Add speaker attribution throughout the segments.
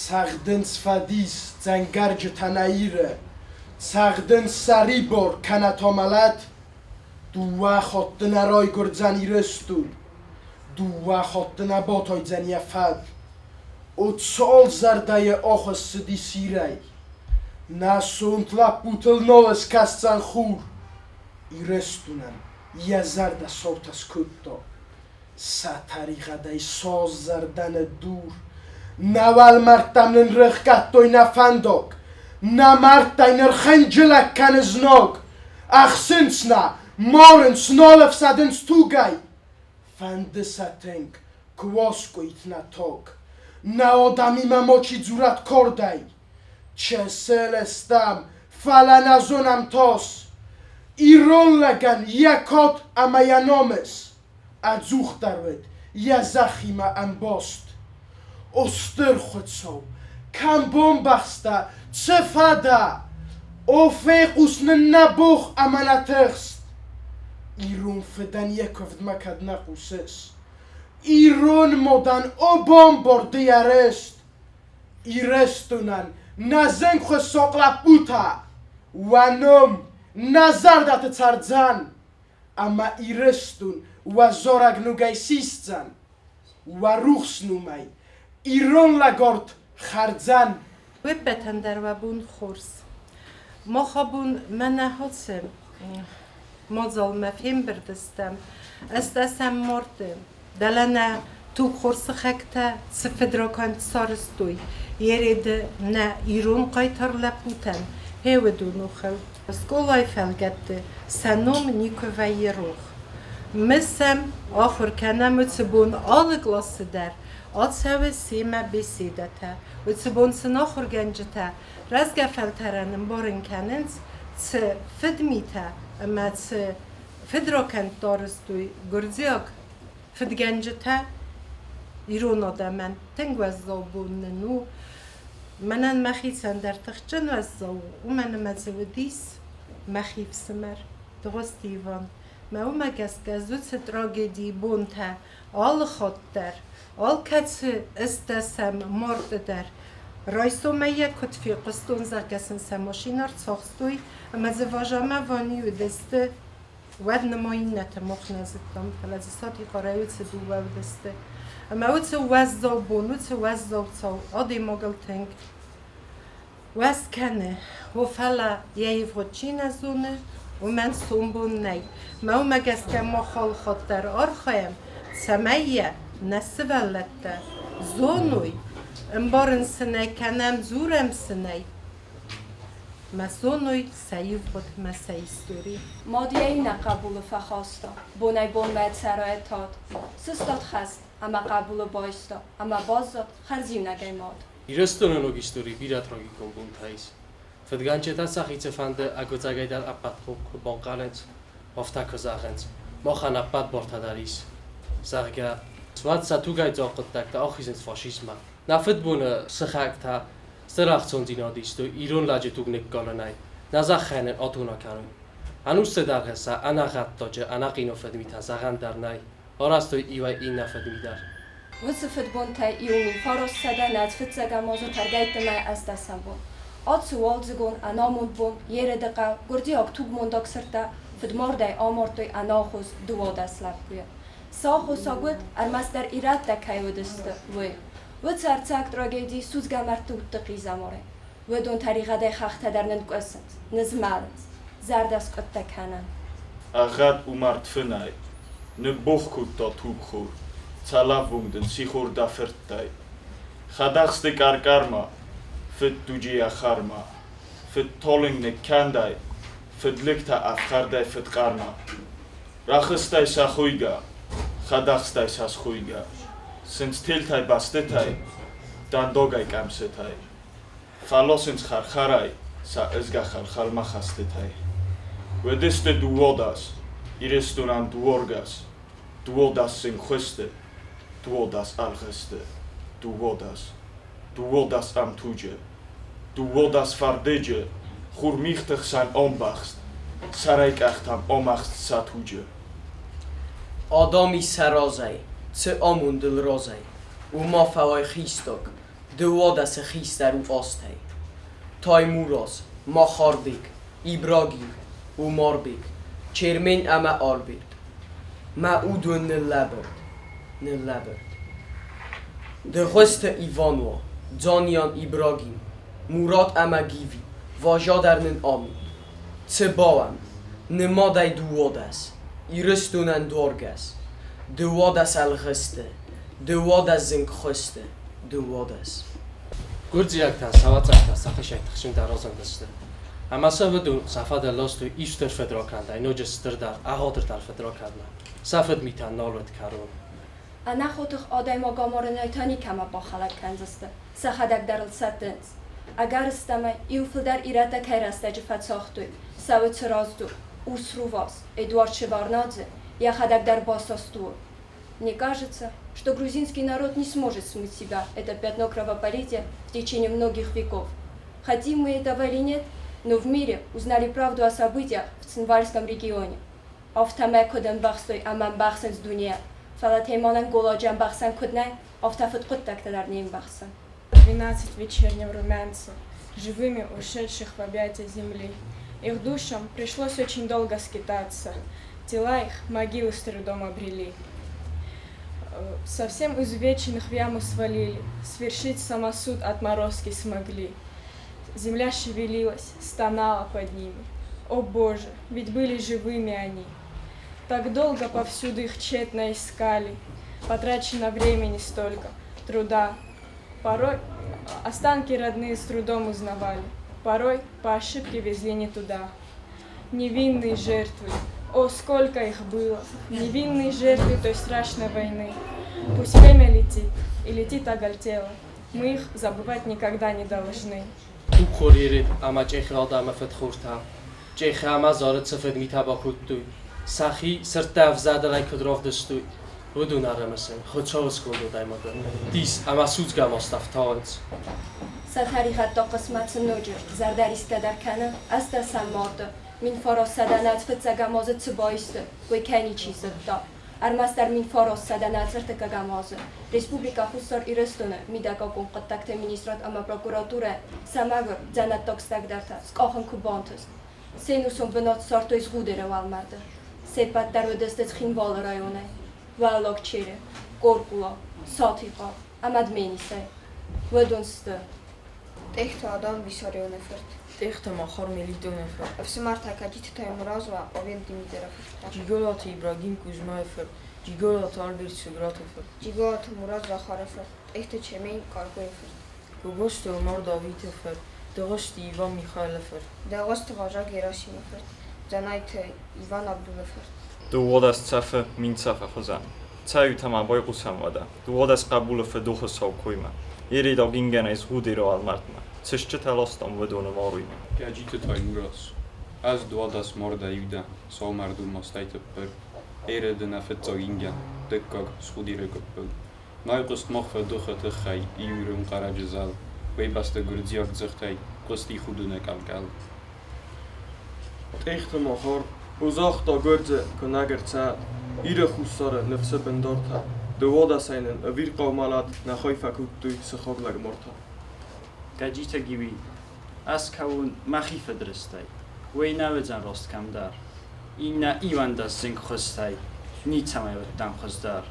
Speaker 1: Цӕгъдынц фӕдис дзӕнгӕрджытӕ нӕ Иры, Цӕгъдынц сӕрибор кӕнӕ та мӕлӕт. Дыууӕ хатты нӕ райгуырдзӕн Ирыстон, Дыууӕ хатты нӕ батайдзӕн йӕ фӕд. О, цал зӕрдӕйы ахӕссыди сирӕй! Нӕ сонт лӕппутыл нал ыскӕсдзӕн хур. Ирыстонӕн йӕ зӕрдӕ саутӕ скодта. Сӕ тӕригъӕдӕй сау зӕрдӕ ныддур. Нӕ уӕлмӕрдтӕм нын рыхгӕдтой нӕ фӕндаг. Нӕ мӕрдтӕй ныр хынджылӕг кӕны знаг. Ӕхсынц нӕ, марынц, нал ӕфсӕдынц тугӕй. Фӕнды сӕ тынг, куы аскъуыйт нӕ таг. Нӕ адӕмимӕ мачи дзурӕд кардӕй. Чысыл стӕм, фӕлӕ нӕ зонӕм тас. Ирон лӕгӕн йӕ кад ӕмӕ йӕ намыс ӕдзухдӕр уыд йӕ зӕххимӕ ӕмбаст. О Стыр Хуыцау, кӕм бамбӕхстӕ, цы фӕдӕ? О, фехъус нын нӕ богъ ӕмӕ нӕ тыхст! Ирон фыдӕн йӕ куывдмӕ кӕд нӕ хъусыс? Ирон мадӕн о бамбар ды йӕ рыст! Ирыстонӕн нӕ зынгхуыссӕг лӕппутӕ, уӕ ном нӕ зӕрдӕты цӕрдзӕн, ӕмӕ Ирыстон уӕ зарӕг ногӕй сисдзӕн, уӕ рухс номӕй ирон лӕгӕрд хӕрдзӕн.
Speaker 2: Уе ппӕтӕн дӕр уӕ бон хорз. Мах абон мӕнӕ ацы мадзалмӕ фембырд стӕм. Ӕстдӕсӕм марты Дӕлӕ нӕ тугхор сыхӕгтӕ цы фыдракӕнд сарӕзтой, Ереды нӕ ирон хъайтар лӕппутӕн, гъе уыдон охыл. Скъолайы фӕлгӕтты сӕ ном никуы вӕййы рох. Мысӕм, ахуыр кӕнӕм уыцы бон алы къласы дӕр, ацӕуы семӕ беседӕтӕ. Уыцы бон сын ахуыргӕнджытӕ рӕзгӕ фӕлтӕрӕн ӕмбарын кӕнынц, цы фыдмитӕ ӕмӕ цы фыдракӕндтӕ арӕзтой гуырдзиаг фыдгӕнджытӕ ирон адӕмӕн. Тынг уӕззау бон нын у. Мӕнӕн мӕхицӕн дӕр тыхджын уӕззау у, уымӕн ӕмӕ дзы уыдис мӕхи фсымӕр Дыгъуызты Иван. Мӕ уымӕ гӕсгӕ ӕз уыцы трагедийы бонтӕ алы хатт дӕр, алкӕцы ӕстдӕсӕм марты дӕр райсомӕй йӕ куыд фехъуыстон, зӕгъгӕ сын сӕ машинӕ рцахстой ӕмӕ дзы Важа-мӕ Ванийы уыдысты, уӕд нырма иннӕты мах нӕ зыдтам, фӕлӕ дзы Сатихъарӕй уыцы дыууӕ уыдысты. Ӕмӕ уыцы уӕззау бон, уыцы уӕззау цау адӕймагыл тынг уӕз кӕны. О, фӕлӕ йӕ ивгъуыд чи нӕ зоны, уымӕн сомбон нӕй. Мӕ уымӕ гӕсгӕ мах алыхатт дӕр архайӕм, цӕмӕй йӕ нӕ сывӕллӕттӕ зоной, ӕмбарын сын ӕй кӕнӕм, дзурӕм сын ӕй. Мӕ зоной сӕ ивгъуыд мӕ сӕ истори.
Speaker 3: Мад йӕ иннӕ хъӕбулы фӕхаста, бонӕй-бонмӕ цӕрайы тад. Сыстад хӕст, ӕмӕ хъӕбулы байста, ӕмӕ баззад хӕрзиунӕгӕй мад.
Speaker 4: Ирыстоны ног историйы бирӕ трагикон бонтӕ ис. Фыдгӕнджытӕ сӕхи цыфӕнды ӕгуыдзӕгӕй дӕр ӕппӕт куы банхъарынц, афтӕ куы зӕгъынц, махӕн ӕппӕт бартӕ дӕр ис, зӕгъгӕ, уӕд сӕ тугӕйдзаг хъуыддӕгтӕ ахизынц фашизммӕ. Нӕ фыдбоны сыхӕгтӕ стыр ӕхцондзинад истой ирон лӕджы туг ныккалынӕй, нӕ зӕххӕн ын атона кӕнын. Ӕнусты дӕргъы сӕ ӕнӕгъӕддаджы ӕнахъинон фыдмитӕ зӕгъӕн дӕр нӕй, арӕзтой иуӕй иннӕ фыдми дӕр.
Speaker 3: Уыцы фыдбонтӕй иу 1900 нӕдз фыццӕгӕм азы тӕргӕйтты мӕй ӕстдӕсӕм бон. Ацы уалдзыгон ӕнамонд бон Ереды хъӕу гуырдзиаг тугмондаг сырдтӕ фыдмардӕй амардтой ӕнахъоз 12 лӕппуйы. Сӕ аххосаг уыд, ӕрмӕстдӕр ирӕттӕ кӕй уыдысты, уый. Уыцы ӕрцӕг трагеди судзгӕ мӕрдты удты хъизӕмарӕй. Уыдон тӕригъӕдӕй хӕхтӕ дӕр нынкъуысынц, нызмӕлынц, зӕрдӕ скъуыдтӕ кӕны.
Speaker 5: Ӕгъгъӕд у мӕрдфынӕй, ныббогъ кодта тугхор, цӕлӕввонг дын сихор дӕ фырттӕй. Хӕдӕхсты къӕр-къӕрмӕ, фыддуджы йӕ хъӕрмӕ, фыдталынг ныккӕндӕй, фыдлӕгтӕ ӕфхӕрдӕй фыдхъӕрмӕ. Рӕхыстӕй сӕ хуыйгӕ, хӕдӕхстӕй сӕ схуыйгӕ, сындзтелтӕй бӕстытӕй, дӕндагӕй къӕмсытӕй. Фӕласынц хӕрхӕрӕй сӕ ызгӕ хӕлхӕлмӕ хӕстытӕй. Уыдысты 12, Ирыстонӕн дуаргӕс, 12 зынгхуысты, 12 ӕлгъысты, 12, 12 ӕмтуджы, 12 фӕрдыджы, хур мигъты хсӕн ӕмбӕхст, сӕрӕй къӕхтӕм ӕмӕхст сӕ туджы.
Speaker 6: Адӕми сӕ разӕй, ци амондыл разӕй, уома фӕууай хистаг. Дыууадӕсы хистӕр у азтӕй. Таймураз, Махарбег, Ибрагим, Умарбег, Чермен ӕмӕ Альберт. Мӕ уд уын ныллӕбырд, ныллӕбырд. Дыгъуызты Иван уа, Дзаниан Ибрагим, Мурат ӕмӕ Гиви, Важа дӕр нын ам у. Цы бауӕм? Нымадӕй 12, Ирыстонӕн дуаргӕс. 12 ӕлгъысты, 12 зынгхуысты, 12.
Speaker 4: Гуырдзиӕгтӕ сауацъӕрттӕ сӕхицӕй тыхджындӕр разындысты ӕмӕ сӕ уыдон сӕ фӕдыл ластой иу стыр фыдракӕндӕй ноджы стырдӕр, ӕгъатырдӕр фыдракӕндмӕ. Сӕ фыдмитӕн нал уыд кӕрон.
Speaker 3: Ӕнахъотых адӕймаг амарынӕй та никӕмӕ бахӕлӕг кӕндзысты, сӕхӕдӕг дӕр ыл сӕттынц. Ӕгӕрыстӕмӕй, иу фылдӕр ирӕттӕ кӕй рӕстӕджы фӕцагътой, сӕ уыцы раздзог, урс рувас, Эдуард Шеварнадзе, йӕхӕдӕг дӕр басаст у. Мне кажется, что грузинский народ не сможет смыть с себя это пятно кровопролития в течение многих веков. Хотим мы этого или нет, но в мире узнали правду о событиях в Цхинвальском регионе. Афтӕ мӕ куыд ӕмбӕхстой ӕмӕ ӕмбӕхсынц дунейӕ, фӕлӕ Теманӕн голладжы ӕмбӕхсӕн куыд нӕй, афтӕ фыдхъуыддӕгтӕ дӕр не мбӕхсы.
Speaker 7: 12 вечернем румянце, живыми ушедших в объятия земли. Их душам пришлось очень долго скитаться, тела их могилы с трудом обрели. Совсем изувеченных в яму свалили, свершить самосуд отморозки смогли. Земля шевелилась, стонала под ними. О боже, ведь были живыми они. Так долго повсюду их тщетно искали, потрачено времени столько, труда. Порой останки родные с трудом узнавали, порой по ошибке везли не туда. Невинные жертвы, о, сколько их было, невинные жертвы той страшной войны. Пусть время летит, и летит оголтело, мы их забывать никогда не должны.
Speaker 4: Тугхор Еред ӕмӕ Чъехы адӕмы фыдхортӕ, Чъехы ӕмӕ Зары цы фыдмитӕ бакодтой, сӕхи сырдтӕ ӕвзӕрдӕрӕй куыд равдыстой, уыдон ӕрымысын Хуыцауы сконд адӕймагы дис ӕмӕ судзгӕ маст ӕфтауынц.
Speaker 3: Сӕ тӕригъӕддаг хъысмӕт сын ноджы зӕрдӕрисгӕ дӕр кӕны, ӕстдӕсӕм марты, 1905 азы цы баисты, уый кӕй ничи зыдта. Ӕрмӕстдӕр 1943 азы Республикӕ Хуссар Ирыстоны Мидӕггагон хъуыддӕгты министрад ӕмӕ прокуратурӕ сӕ мӕгуыр дзӕнӕттаг стӕгдартӕ скъахын куы бантыст. Се нусон бынат ссардтой Згъудеры уӕлмӕрды. Се ппӕт дӕр уыдысты Цхинвалы районӕй, Уӕллаг Чере, Коркъула, Сатихъа ӕмӕ Дменисӕй. Уыдон сты.
Speaker 8: Тъехты Адам Виссарионы фырт.
Speaker 9: Тъехты Махар Мелитоны фырт.
Speaker 8: Ӕфсымӕртӕ Каджиты Таймураз уа Павел Димитры фырттӕ.
Speaker 9: Джиголаты Ибрагим Кузьмайы фырт. Джиголаты Альберт Сограты фырт.
Speaker 8: Джиголаты Мурат Захары фырт. Тъехты Чермен Каргойы фырт.
Speaker 9: Гобозты Омар Давиты фырт. Дыгъуызты Иван Михайлы фырт.
Speaker 8: Дӕгъуызты Важа Герасимы фырт. Дзанайты Иван Абдулы фырт.
Speaker 10: 12 цӕфы 1000 цӕфы хуызӕн. Цӕйут ӕмӕ байхъусӕм уӕдӕ 12 хъӕбулы фыдохы сау коймӕ. Ередаг ингӕнӕй Згъудеры уӕлмӕрдмӕ. Цы стджытӕ ластам уыдоны мароймӕ.
Speaker 11: Гӕджиты Таймураз. Ӕз 12 мардӕй иу дӕн, сау мӕрдон мастӕй тыппыр. Ереды нӕ фыццаг ингӕн, дыккаг, Згъудеры гуыппыл. Найхъуыст мах фыдохы тыххӕй иу ирон хъарӕджы зӕл, уый бӕсты гуырдзиаг дзыхтӕй хъуысти худыны къӕл-къӕл.
Speaker 12: Тъехты Махар, о загъта гуырдзы, куынӕг ӕрцӕрат, Иры хуссары ныфсы бындартӕ, Дыууадӕсӕй нын ӕвирхъау мӕлӕт нӕ хай фӕкодтой сыхаг лӕгмартӕ.
Speaker 13: Гӕджиты Гиви. Ӕз кӕуын мӕхи фыдрыстӕй, Уый нӕ уыдзӕн рост кӕмдӕр. Иннӕ 11 зынгхуыстӕй Ницӕмӕй уыдтӕн хуыздӕр.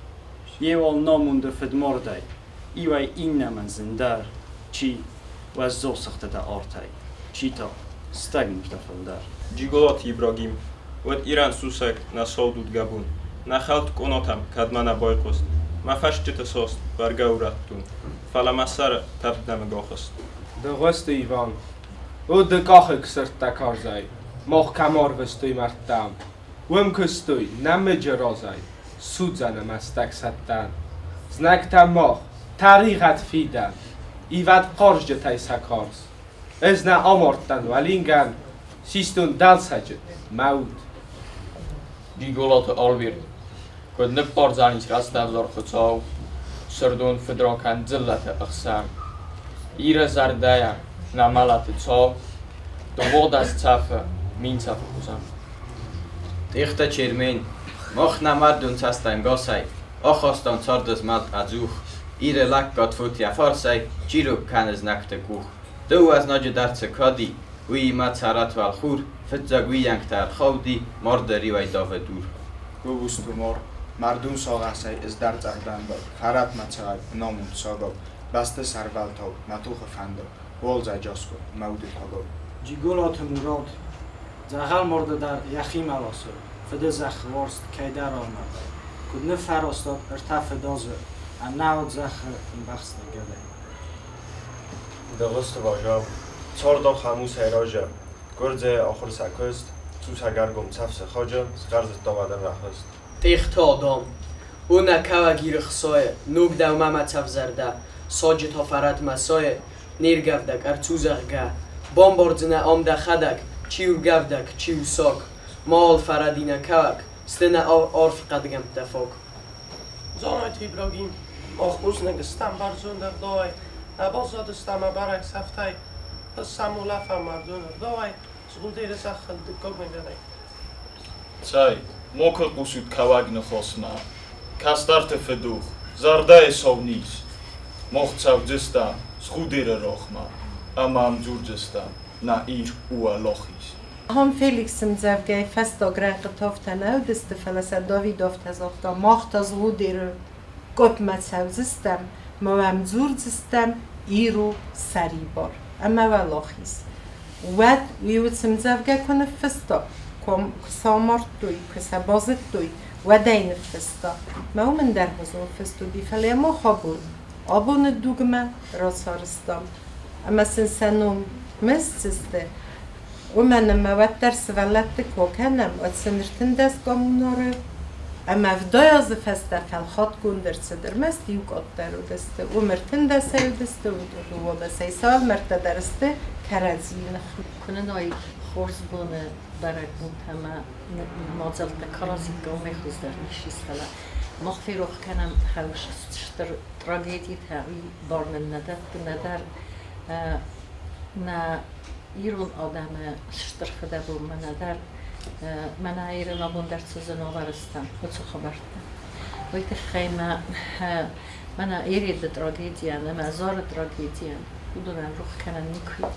Speaker 13: Йеуал намонды фыдмардӕй Иуӕй иннӕмӕн зындӕр, Чи уӕззау цыхтытӕ артӕй, Чи та стӕгмуртӕ фылдӕр.
Speaker 10: Джиголаты Ибрагим. Уӕд Ирӕн сусӕг нӕ сау дудгӕбон, Нӕ хӕлд къонатӕм кӕдмӕ нӕ байхъуыст. Мӕ фӕрсчыты саст бӕргӕ урӕдтон, Фӕлӕ мӕ сӕры тӕвд нӕмыг ахызт.
Speaker 14: Дыгъуызты Иван. О дыкъахыг сырдтӕ карзӕй, Мах кӕм арвыстой мӕрдтӕм, Уым куыстой нӕмыджы разӕй Судзӕн ӕмӕ стӕгсӕттӕн. Знӕгтӕ мах, тӕригъӕд фидӕн, Ивӕд хъарджытӕй сӕ карз. Ӕз нӕ амардтӕн уӕлингӕн, Систон дӕлсӕджыт мӕ уд.
Speaker 15: Джиголаты Альберт. Куыд ныббардзӕнис рӕстӕвзар Хуыцау сырдон фыдракӕнд дзыллӕты ӕхсӕн? Иры зӕрдӕйӕ нӕ мӕлӕты цау 12 цӕфы 1000 цӕфы хуызӕн.
Speaker 16: Тъехты Чермен. Мах нӕ мӕрдон цӕстӕнгасӕй ахастам царды змӕлд ӕдзух. Иры лӕггад фот йӕ фарсӕй, чи рог кӕны знӕгты къух. Дыууӕ знаджы дӕр цы кад и, уыимӕ цӕрат уӕлхур, фыццаг уийӕнгтӕ ӕрхауди, марды риуӕй давы дур.
Speaker 17: Гобозты Умар, Мӕрдон сагъӕсӕй ыздӕр цъӕх дӕндаг, Фӕрӕтмӕ цӕгӕд, ӕнамонд сагау, Бӕсты сӕрвӕлтау, мӕ тохы фӕндаг, Уалдзӕджы аскъуыд, мӕ уды тагау.
Speaker 18: Джиголаты Мурат, Дзӕгъӕл марды дӕр йӕхимӕ ласы, Фыдызӕххы уарзт кӕйдӕр амардӕй. Куыд ныффӕрӕзтат ӕртӕ фыдазы Ӕнӕуд зӕххы ӕмбӕхст ӕгадӕй?
Speaker 12: Дыгъуызты Важа, Цард ахӕм у сӕйраджы, Гуырдзыйы ахуыр сӕ куыст, Сусӕгӕргом цӕф сыхаджы, Схъӕрзыдта уӕдӕ рӕхыст.
Speaker 6: Тъехты Адам, О нӕ кӕуӕг Иры хцайы, Ног дӕумӕ мӕ цӕф зӕрдӕ, Саджы та фӕрӕтмӕ сайы, Не ргӕвдӕг, ӕрцу, зӕгъгӕ. Бамбардзынӕ ам дӕхӕдӕг, Чи у ргӕвдӕг, чи у саг. Мауал фӕрӕди нӕ кӕуӕг, Сты нӕ арф хъӕдгӕмттӕ фаг.
Speaker 19: Дзанайты Ибрагим, Мах бузныг стӕм бӕрзонд ӕгъдауӕй, Нӕ баззадыстӕм ӕбӕрӕг сӕфтӕй, Хӕссӕм улӕфӕм мӕрдон ӕгъдауӕй, Згъудеры зӕххыл дыккаг ныгӕнӕй.
Speaker 5: Цӕй, макуы хъусут кӕуӕг ныхасмӕ, Кӕстӕрты фыдох, зӕрдӕйы сау низ. Мах цӕудзыстӕм Згъудеры рагъмӕ Ӕмӕ ӕмдзурдзыстӕм, нӕ Ир у уӕлахиз.
Speaker 2: Ахӕм Феликсы мдзӕвгӕйы фӕстаг рӕнхъытӕ афтӕ нӕ уыдысты, фӕлӕ сӕ Давид афтӕ загъта: Мах та Згъудеры къопмӕ цӕудзыстӕм, ма уӕм дзурдзыстӕм, Ир у сӕрибар ӕмӕ уӕлахиз. Уӕд уый уыцы мдзӕвгӕ куы ныффыста, куы сӕ амардтой, куы сӕ базыдтой, уӕд ӕй ныффыста. Мӕ уым ӕндӕргъуызон фыст уыди, фӕлӕ йӕ мах абон, абоны дугмӕ рацарӕзтам. Ӕмӕ сын сӕ ном мысдзысты, уымӕн ӕмӕ уӕддӕр сывӕллӕтты куы акӕнӕм, уӕд сын ӕртындӕс коммунары ӕмӕ 70 азы фӕстӕ фӕлхатгонд ӕрцыд ӕрмӕст иу къаддӕр уыдысты. Уым ӕртындӕсӕй уыдысты, уым дыууадӕсӕй. Цалмӕрдтӕ дӕр сты кӕрӕдзийы ныхмӕ.
Speaker 20: Куы нын уаид хорз боны бӕрӕгбонтӕ ӕмӕ мадзӕлттӕ кӕрӕдзиккау хуыздӕр ницы фӕлӕ мах ферох кӕнӕм стыр трагедитӕ, уый бар нын нӕ дӕтты нӕдӕр нӕ ирон адӕмы стыр фыдӕбонмӕ, нӕдӕр мӕнӕ ирон абон дӕр цы зын уыцы хабӕрттӕ. Уый тыххӕй мӕ мӕнӕ Ереды трагедийӕн ӕмӕ Зары трагедийӕн уыдонӕн рох кӕнӕн никуы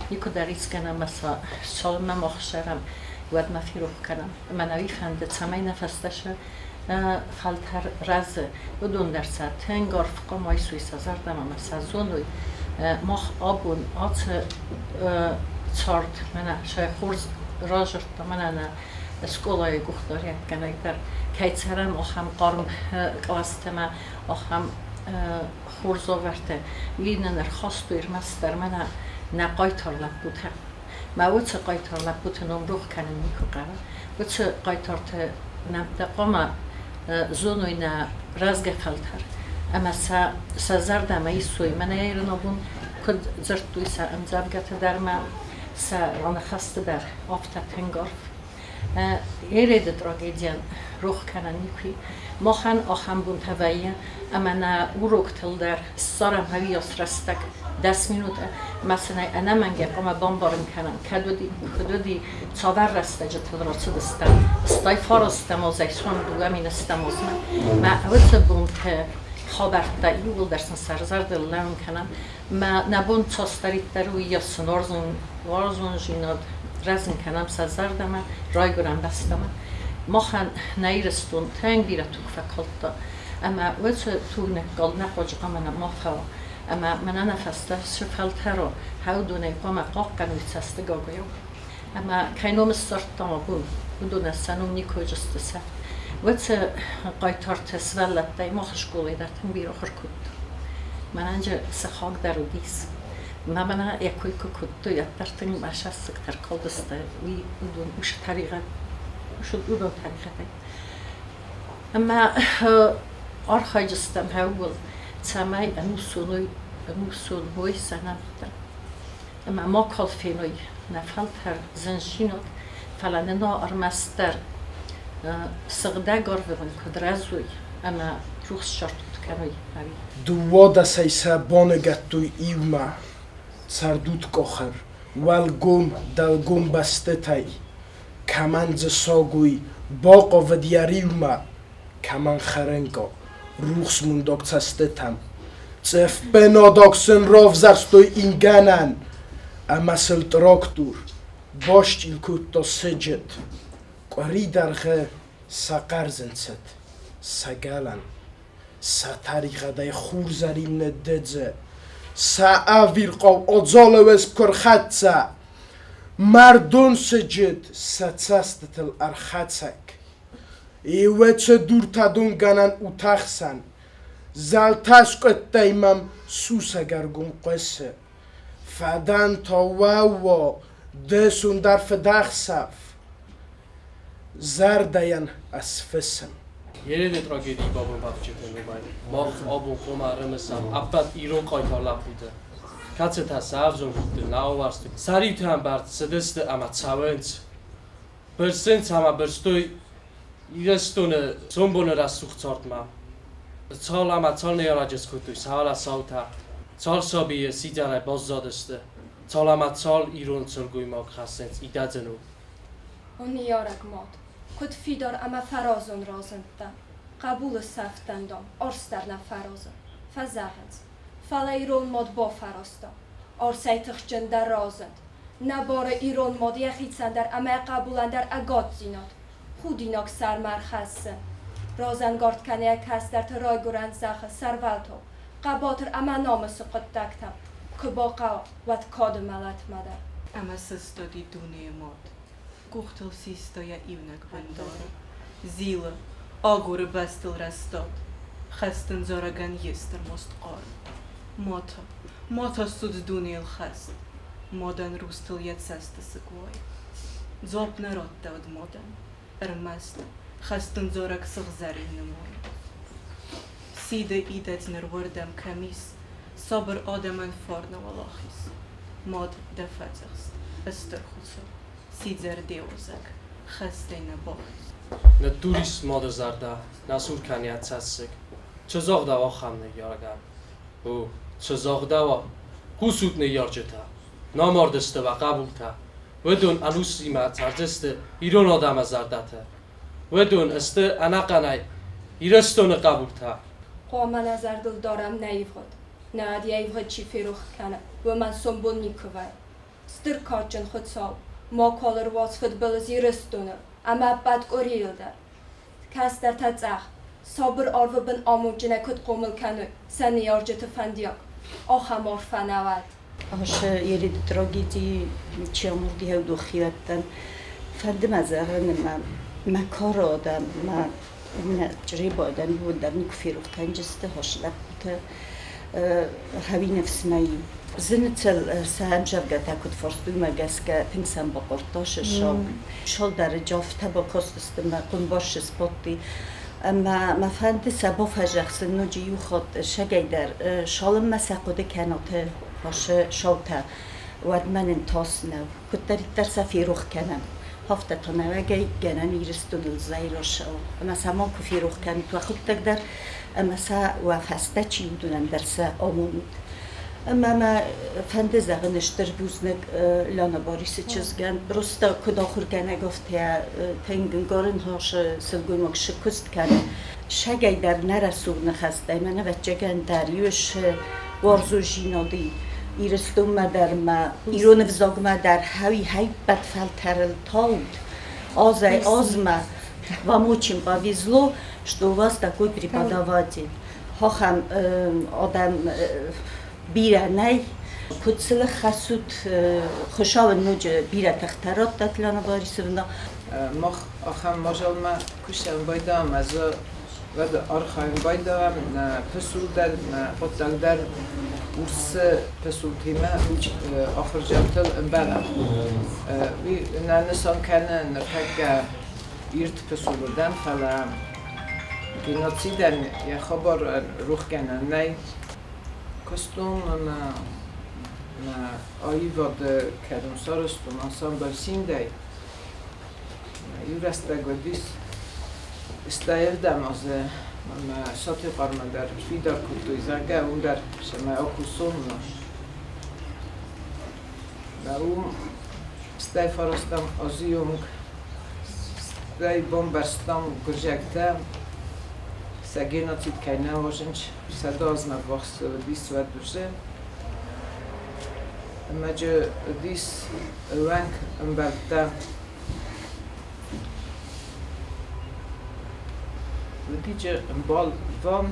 Speaker 20: никуы дӕр искӕнӕм ӕмӕ сӕ цалынмӕ мах ссарӕм, уӕдмӕ ферох кӕнӕм. Ӕмӕ нӕ уый фӕнды, цӕмӕй нӕ фӕстӕ сӕ фӕлтӕр рӕзы, уыдон дӕр сӕ тынг арф хъуамӕ айсой сӕ зӕрдӕмӕ ӕмӕ сӕ зоной, мах абон ацы цард мӕнӕ сӕ хорз разырдта, мӕнӕ нӕ скъолайы къухдариуӕггӕнӕг дӕр кӕй цӕрӕм, ахӕм хъарм къластӕ ӕмӕ ахӕм хорз уавӕртӕ. Уый нын ӕрхастой ӕрмӕстдӕр мӕнӕ нӕ хъайтар лӕппутӕ. Мӕ уыцы хъайтар лӕппуты ном рох кӕнын никуы хъӕуы. Уыцы хъайтарты нӕмттӕ хъуамӕ зоной нӕ рӕзгӕ фӕлтӕр ӕмӕ сӕ сӕ зӕрдӕмӕ исой. Мӕнӕ ирон абон куыд дзырдтой сӕ ӕмдзӕвгӕты дӕр ӕмӕ сӕ раныхӕсты дӕр афтӕ тынг арф. Ереды трагедийӕн рох кӕнӕн никуы. Махӕн ахӕм бонтӕ вӕййы, ӕмӕ нӕ уроктыл дӕр ссарӕм ӕвиас рӕстӕг, 10 минуты, ӕмӕ сын ӕй ӕнӕмӕнгӕй хъуамӕ бамбарын кӕнӕм, кӕд уыди, куыд уыди, цавӕр рӕстӕджытыл рацыдыстӕм, стӕй фарастӕм азӕй суанг 2000 ӕстӕм азмӕ. Мӕ уыцы бонты хабӕрттӕ иууылдӕр сын сӕ зӕрдыл лӕууын кӕнӕм. Мӕ нӕ бон цасдӕриддӕр уыйас сын уарзондзинад рӕзын кӕнӕм сӕ зӕрдӕмӕ, райгуырӕн бӕстӕмӕ. Махӕн нӕ Ирыстон тынг бирӕ туг фӕкалдта, ӕмӕ уыцы туг ныккалд нӕ хъуаджы хъуамӕ ма фӕуа. Ӕмӕ мӕнӕ нӕ фӕстӕ цы фӕлтӕра, уыдонӕй хъуамӕ хъахъхъӕной цӕстыгагуыйау. Ӕмӕ кӕй ном ссардтам абон, уыдонӕн сӕ ном никуы сты сӕфт. Уыцы хъайтарты сывӕллӕттӕй мах скъолайы дӕр тынг бирӕ ахуыр кодтам. Мӕнӕн же сыхаг дӕр уыдис. Мӕ мӕнӕ йӕ кой куы кодтой, уӕддӕр тынг мӕ сӕссыгтӕ ркалдысты. Уый уыдон усы тӕригъӕд, уыдон тӕригъӕдӕй. Ӕмӕ архайджыстӕм ууыл, цӕмӕй ӕнусон уой сӕ нӕмттӕ. Ӕмӕ макуал феной нӕ фӕлтӕр зындзинад, фӕлӕ нын ӕрмӕстдӕр сыгъдӕг арвы бын куыд рӕзой ӕмӕ рухс сӕртуд кӕной, ӕви.
Speaker 1: Дыууадӕсӕй сӕ баныгӕдтой иумӕ, цӕрдудкъахыр, уӕлгом, дӕлгом бӕстытӕй. Кӕмӕн дзы сагой бахъавыд йӕ риумӕ, кӕмӕн хӕрынкъа, рухс мондаг цӕстытӕм. Цӕф бенодог сын равзӕрстой ингӕнӕн, ӕмӕ сыл трактор басчъил кодта сыджыт. Къуыри дӕргъы сӕ хъӕрзын цыд, сӕ галӕн. Сӕ тӕригъӕдӕй хурзӕрин ныддыдзы, сӕ ӕвирхъау адзалы уӕзг куы рхӕццӕ, мӕрдон сыджыт сӕ цӕстытыл ӕрхӕцӕг. Иуӕцы дуртӕдонгӕнӕн утӕхсӕн, зӕлтӕ скъуыдтӕй мӕм сусӕгӕргом хъуысы. Фӕдӕн та уӕууа, дысон дӕр фыдӕхсӕв. Зӕрдӕйӕн ӕсфысым.
Speaker 4: Ереды трагедийы бабынбафджыты номӕй мах абон хъуамӕ ӕрымысӕм ӕппӕт ирон хъайтар лӕппуты, кӕцытӕ сӕ ӕвзонг удты нӕ ауӕрстой, сӕ риуты ӕмбӕрц цыдысты ӕмӕ цӕуынц. Бырсынц ӕмӕ бырстой Ирыстоны сомбоны рӕсугъд цардмӕ. Цал ӕмӕ цал ныййарӕджы скодтой сӕ саутӕ, цал сабийы сидзӕрӕй баззадысты, цал ӕмӕ цал ирон сылгоймаг хӕссынц идӕдзы ном.
Speaker 3: О ныййарӕг мад, куыд фидар ӕмӕ фӕразон разындтӕ, хъӕбулы сӕфтӕн, дам, арс дӕр нӕ фӕразы, фӕзӕгъынц. Фӕлӕ ирон мад бафӕрӕзта, арсӕй тыхджындӕр разынд. Нӕ бары ирон мад йӕхицӕн дӕр ӕмӕ йӕ хъӕбулӕн дӕр ӕгаддзинад, худинаг сӕрмӕ ӕрхӕссы. Разӕнгард кӕны йӕ кӕстӕрты райгуырӕн зӕххы сӕрвӕлтау, хъӕбатыр ӕмӕ намысы хъуыддӕгтӕм, куы бахъӕуа, уӕд кады мӕлӕтмӕ дӕр.
Speaker 21: Ӕмӕ сыстади дунейы мад, къухтыл систа йӕ иунӕг бындары. Зилы, агуры бӕстыл рӕстад, хӕст ын зарӕгӕн йе стыр маст хъары. Ма та, ма та ссудз дунейыл хӕст, мадӕн рустыл йӕ цӕстысыг уайы. Дзуапп нӕ радтӕуыд мадӕн, ӕрмӕст хӕст ын зарӕг сыгъзӕрин нымайы. Сиды идӕдз ныр уырдӕм кӕм ис, сабыр адӕмӕн фарны уӕлахиз. Мад, дӕ фӕдзӕхст, ыстыр Хуыцау, сидзӕр де узӕг, хӕстӕй нӕ бахиз.
Speaker 4: Ныддур ис мады зӕрдӕ, нӕ сур кӕны йӕ цӕссыг. Цы загъдӕуа ахӕм ныййарӕгӕн? О, цы загъдӕуа? Хъусут, ныййарджытӕ, нӕ мардысты уӕ хъӕбултӕ. Уыдон ӕнусимӕ цӕрдзысты ирон адӕмы зӕрдӕты. Уыдон сты ӕнӕхъӕнӕй Ирыстоны хъӕбултӕ.
Speaker 3: Хъуамӕ нӕ зӕрдыл дарӕм нӕ ивгъуыд. Нӕ йӕ ивгъуыд чи ферох кӕны, уымӕн сомбон никуы вӕййы. Стыр кадджын Хуыцау, макуал ӕруадз фыдбылыз Ирыстоны ӕмӕ ӕппӕт къуырийыл дӕр. Кӕстӕртӕ цъӕх, сабыр арвы бын амондджынӕй куыд хъомыл кӕной сӕ ныййарджыты фӕндиаг, ахӕм арфӕ нӕ уӕд.
Speaker 22: Ӕз Ереды трагедийы чи амарди, хӕудохиуӕттӕн фӕнды мӕ зӕгъын, ӕмӕ мӕ кары адӕм, мӕ иннӕ чъребы адӕм иууылдӕр никуы ферох кӕнджысты хос лӕппутӕ хӕуи ныфсмӕ Зыныцыл сӕ ӕмзӕвгӕтӕ куыд фарстой, уымӕ гӕсгӕ тынг сӕм бахъардта сӕ Сӕлдӕры джафтӕ бакастысты мӕ къуымбарсы сбадти. Ӕмӕ мӕ фӕнды сӕ бафӕзӕхсын ноджы иу хатт сӕгӕйдӕр, цалынмӕ сӕ хъуыды кӕнат ацы саутӕ, уӕдмӕ нын тас нӕу. Куыддӕриддӕр сӕ ферох кӕнӕм, афтӕ та нӕуӕгӕй гӕнӕн Ирыстоныл зӕйрасау. Ӕмӕ сӕ макуы ферох кӕнут уӕхуыдтӕг дӕр ӕмӕ сӕ уӕ фӕстӕ чи уыдонӕн дӕр сӕ амонут. Ӕмӕ мӕ фӕнды зӕгъын стыр бузныг Лана Борисы чызгӕн. Просто куыд ахуыргӕнӕг, афтӕ тынг ӕнкъарын хасы сылгоймаг шы куыст кӕны. Сӕгӕй дӕр нӕ рӕсугъд ныхӕстӕй мӕ ӕвӕццӕгӕн дӕр ис уарзондзинады Ирыстонмӕ дӕр ма ирон ӕвзагмӕ дӕр хӕуи хӕйппӕт фӕлтӕрыл тауд азӕй азмӕ. Вам очень повезло, что у вас такой преподаватель. Ахӕм адӕм бирӕ нӕй. Куыд сыл хӕссут Хуыцауы ноджы бирӕ тыхтӕ радта Тлиана Борисовна.
Speaker 23: Мах ахӕм мадзалмӕ кусӕн байдайӕм, ӕз уӕд архайын байдайӕм нӕ пысул дӕр, нӕ хъуыддаг дӕр урс пысултимӕ ахуырдзаутыл ӕмбӕлӕм. Уый нӕ нысан кӕны ныртӕккӕ ирд пысул уыдӕн, фӕлӕ геноцидӕн йӕ хабар рохгӕнӕн нӕй. Куыстон ӕмӕ мӕ аивады кӕрон сарӕзтон ансамбль Синдӕй. Иу рӕстӕг уыдис стӕйырдӕм азы ӕмӕ Сатихъармӕ дӕр сфидар кодтой, зӕгъгӕ, уым дӕр цӕмӕй акусон. Уым стӕй фӕрӕзтам азы онг, стӕй бамбӕрстам гуырдзиӕгтӕ. Сӕ геноцид кӕй нӕ уарзынц, 100 азмӕ ввахс уыдис уӕд уже. Ӕмӕ джы уыдис ӕууӕнк ӕмбӕлттӕ. Уыди джы ӕмбал Иван.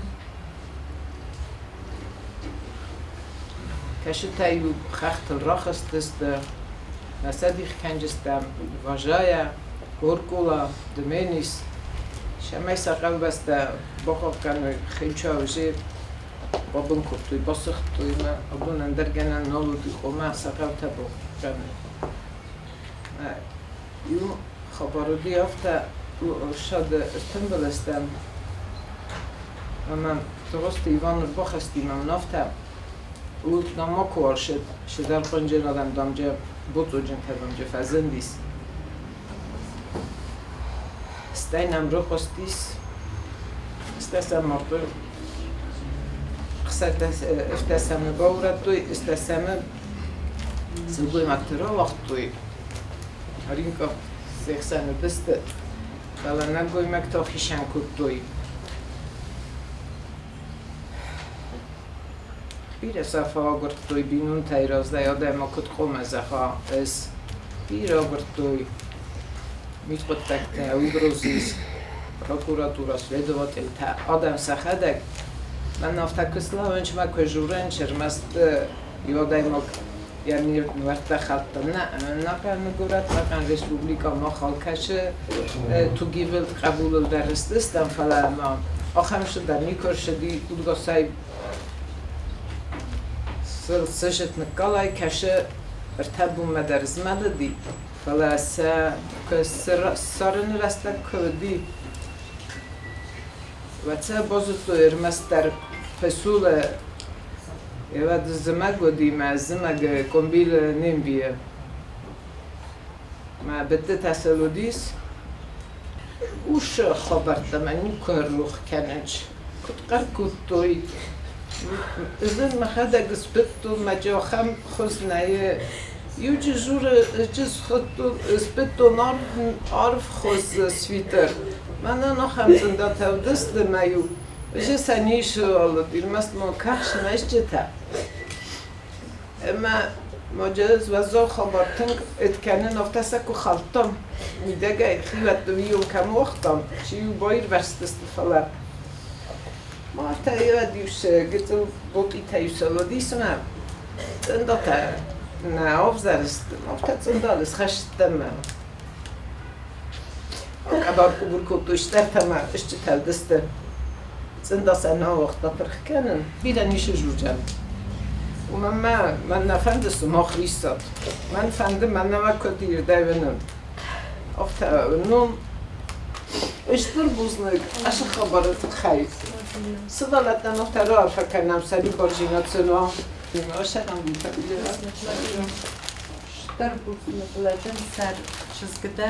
Speaker 23: Кӕсытӕ-иу хӕхтыл рахызтысты, нӕ сӕ дих кӕнджыстӕм Важайӕ, Горкъола, Дменис, цӕмӕй сӕ хъӕубӕстӕ бахъахъхъӕной хицауы бабын кодтой, басыгътой мӕ абон ӕндӕр гӕнӕн нал уыди, ома сӕ хъӕутӕ бахъахъхъӕной. Иу хабар уыди афтӕ, ӕфсады ӕртымбыл стӕм, ӕмӕ Дыгъуызты Иван ӕрбахызти мӕ мын афтӕ, ууыл дам макуы цыдӕр хъуынджын адӕм дамджы боцъоджынтӕ дамджы фӕзындис. Стӕй нӕм рыхъуыстис, стӕй сӕ мардтой, ӕртӕсӕмы баурӕдтой, ӕстӕсӕмы сылгоймӕгты рауагътой. Аринка се хсӕн уыдысты, фӕлӕ нӕлгоймӕгтӕ хицӕн кодтой. Бирӕ сӕ фӕагуырдтой бинонтӕй раздӕр адӕмы куыд хъуамӕ зӕгъа, ӕз. Бирӕ агуырдтой мидхъуыддӕгтӕ, угрозис, прокуратура, следовательтӕ, адӕм сӕхӕдӕг. Мӕн афтӕ куы слӕууынч мӕ куы журынч, ӕрмӕст иу адӕймаг йӕ нуӕрттӕ хӕлдта. Нӕ, нӕхъӕн горӕт, нӕхъӕн республикӕ мах алкӕцы тугивылд хъӕбулыл дӕр стыстӕм, фӕлӕ ма ахӕм цыдӕр никуы ӕрцыди удгасӕй сыджыт ныккалай, кӕсы ӕртӕ бонмӕ дӕр змӕлыди, фӕлӕ сӕ куы ссарыны рӕстӕг куы уыди, уӕд сӕ базыдтой ӕрмӕстдӕр Пысулы уӕд зымӕг уыди мӕ зымӕг къуымбил не мбийы. Мӕ быдтытӕ сыл уыдис. Усы хабӕрттӕ мӕ никуы рох кӕнынц. Куыд хъӕр кодтой. Ӕз мӕхӕдӕг сбыдтон мӕ ахӕм хуыз нӕй. Иуджы журы схуыдтон, сбыдтон арвхуыз свитер. Мӕнӕн ахӕм цъындатӕ уыдысты мӕ-иу Ӕз сӕ ницы ӕрмӕст ма кӕхсмӕсджытӕ. Ӕмӕ ма уӕззау хабар тынг ыд кӕнын, афтӕ сӕ куы хӕлдтам, мидӕгӕй хиуӕтты уыйон кӕм уагътам, чи-иу баирвӕзтысты, фӕлӕ ма афтӕ иу сӕ гыццыл ботъитӕ-иу сыл уыдис ӕмӕ цъындатӕ нӕ ӕвзӕрсты, афтӕ цъындалы схӕстӕм Къӕбӕр-къубыр кодтой стӕртӕ ӕмӕ стджытӕ уыдысты. Цъында сӕ нӕ уагъта пырх кӕнын. Бирӕ ницы журджан. Уымӕн мӕ мӕн нӕ фӕнды сымах риссат. Мӕн фӕнды мӕнӕ мӕ куыд ирдӕй уынын. Афтӕ уынон. Стыр бузныг ацы хабары тыххӕй. Сывӕллӕттӕн афтӕ раарфӕ кӕнӕм сӕрибардзинад сын уа.
Speaker 2: Стыр бузныг лӕджы сӕр чызгытӕ.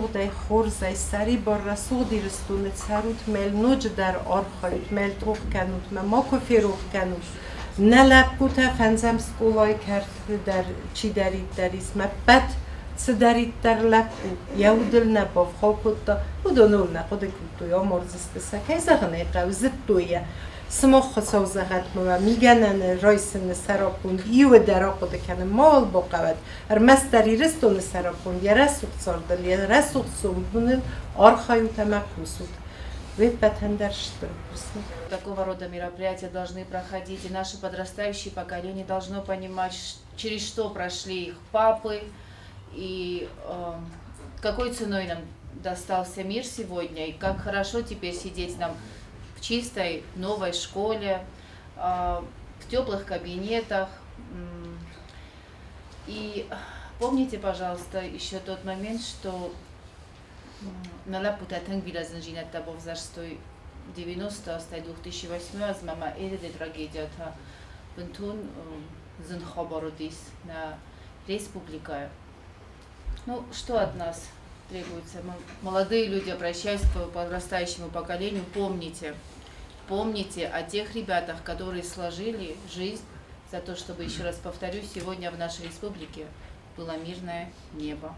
Speaker 2: рӕсугъдӕй, хорзӕй, сӕрибар рӕсугъд Ирыстоны цӕрут, мӕ йыл ноджыдӕр архайут, мӕ йыл тох кӕнут, мӕ макуы ферох кӕнут. Нӕ лӕппутӕ фӕндзӕм скъолайы кӕрты дӕр чидӕриддӕр ис, мӕ ппӕт цыдӕриддӕр лӕппу йӕ удыл нӕ бавгъау кодта, уыдоныл нӕ хъуыды кодтой, амардзысты сӕ, кӕй зӕгъын ӕй хъӕуы, зыдтой йӕ. Сымах Хуыцау зӕгъӕд мӕ мигӕнӕны райсыны сӕраппонд иуы дӕр ахъуыды кӕнын мауал бахъӕуӕд, ӕрмӕстдӕр Ирыстоны сӕраппонд йӕ рӕсугъд цардыл, йӕ рӕсугъд сомбоныл архайут ӕмӕ кусут. Уе ппӕтӕн дӕр стыр бузныг.
Speaker 7: Такого рода мероприятия должны проходить, и наше подрастающее поколение должно понимать, через что прошли их папы, и какой ценой нам достался мир сегодня, и как хорошо теперь сидеть нам в чистой новой школе, в теплых кабинетах. И помните, пожалуйста, еще тот момент, что нӕ лӕппутӕ тынг бирӕ зындзинӕдтӕ бавзӕрстой 90 азтӕй 2008 азмӕ ӕмӕ Ереды трагедия та бынтон зын хабар уыдис нӕ республикӕйы. Ну, что от нас требуется? Мы, молодые люди, обращаясь к подрастающему поколению, помните, помните о тех ребятах, которые сложили жизнь за то, чтобы, еще раз повторюсь, сегодня в нашей республике было мирное небо.